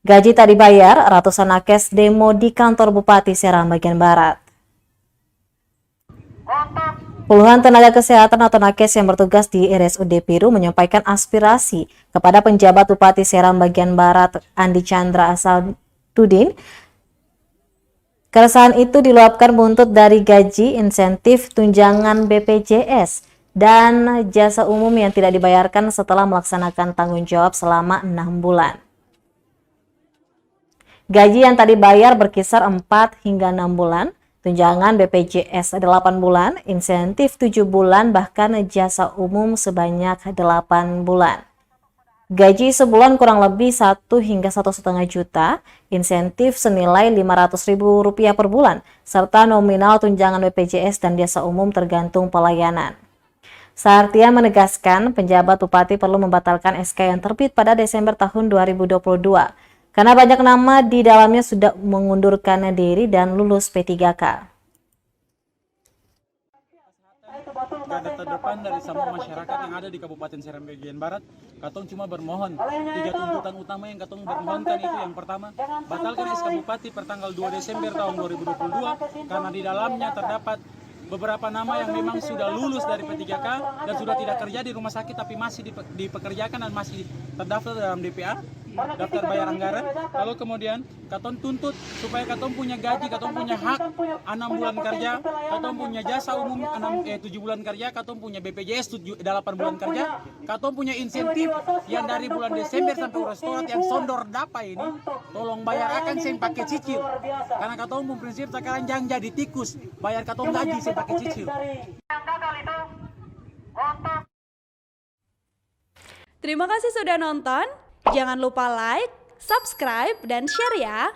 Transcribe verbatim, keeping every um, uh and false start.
Gaji tak dibayar, ratusan nakes demo di kantor Bupati Serang bagian Barat. Puluhan tenaga kesehatan atau nakes yang bertugas di R S U D Piru menyampaikan aspirasi kepada penjabat Bupati Serang bagian Barat, Andi Chandra Asadudin. Keresahan itu diluapkan buntut dari gaji, insentif, tunjangan B P J S, dan jasa umum yang tidak dibayarkan setelah melaksanakan tanggung jawab selama enam bulan. Gaji yang tak dibayar berkisar empat hingga enam bulan, tunjangan B P J S delapan bulan, insentif tujuh bulan, bahkan jasa umum sebanyak delapan bulan. Gaji sebulan kurang lebih satu hingga satu setengah juta, insentif senilai lima ratus ribu rupiah per bulan, serta nominal tunjangan B P J S dan jasa umum tergantung pelayanan. Sahartian menegaskan, penjabat bupati perlu membatalkan S K yang terbit pada Desember tahun dua ribu dua puluh dua, karena banyak nama di dalamnya sudah mengundurkan diri dan lulus P tiga K. Garda terdepan dari samua masyarakat yang ada di Kabupaten Serambi Bagian Barat, katong cuma bermohon. Tiga tuntutan utama yang katong bermohonkan itu, yang pertama, batalkan S K Bupati per tanggal dua Desember tahun dua ribu dua puluh dua, karena di dalamnya terdapat beberapa nama yang memang sudah lulus dari P tiga K dan sudah tidak kerja di rumah sakit, tapi masih dipe-, dipekerjakan dan masih terdaftar dalam D P A, daftar bayar anggaran. Lalu kemudian katong tuntut supaya katong punya gaji, katong punya hak anam bulan karja, katong punya jasa umum anam, eh, tujuh bulan karja, katong punya B P J S tujuh, dalapan bulan karja, katong punya insentif yang dari bulan Desember sampe restoran yang sondor dapa ini, tolong bayar akang seng pake cicil. Karna katong pung prinsip sakarang jang jadi tikus, bayar katong gaji seng pake cicil. Terima kasih sudah nonton. Jangan lupa like, subscribe, dan share ya.